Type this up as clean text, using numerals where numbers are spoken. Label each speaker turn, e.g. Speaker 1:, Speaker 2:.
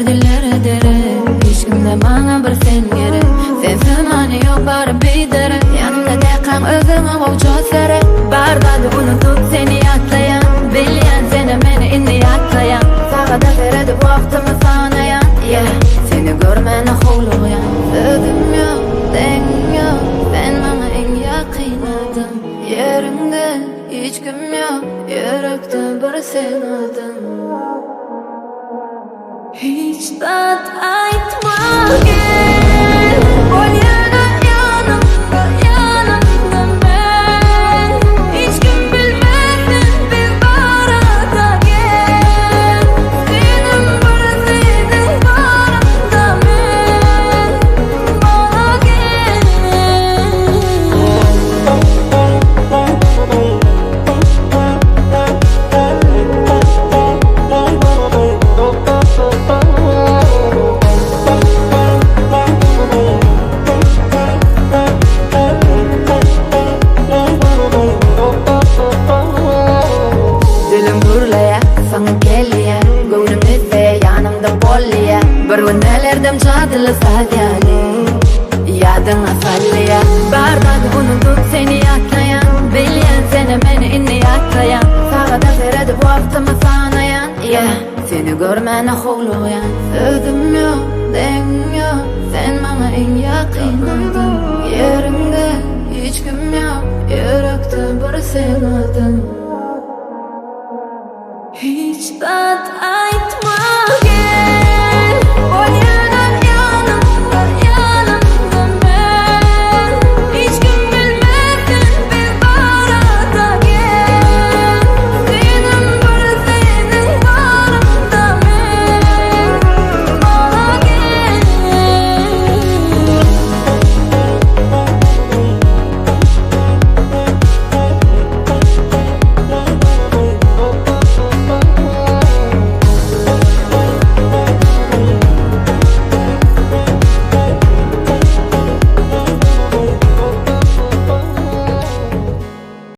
Speaker 1: Dillere derek Hiç kimde maňa bir sen gerek Sensiz many ýok bary biderek Ýanymda dälkaň özüňe gowja seret Bar zady unudyp seni ýatlaýan Bilýän senem meni indi ýatlaýaň Sagada seredip wagtymy sanaýan Yeah Seni görmäne howlugýan Sözüm ýok, deňim ýok Sen maňa iň ýakyn adam Ýeriňde hiç kim ýok Ýürekde bir sen adam Hiç zat aýtma gel Bol ýöne ýanymda, ýanymda men Hiç kim bilmesin biz barada gel Senim bir seniň barymda men Maňa gel. Dilim gürleýär, saňa gelýär Göwnüm isleýär, ýanymda bol diýýär Bir gün nelerdim jadyly saz ýaly Ýadyňa salýar Bar zady unudyp seni ýatlaýan Bilýän senem meni indi ýatlaýaň Sagada seredip wagtymy sanaýan Yeah Seni görmäne howlugýan Sözüm ýok, deňim ýok Sen maňa iň ýakyn adam Ýeriňde hiç kim ýok Ýürekde bir sen adam Hiç zat.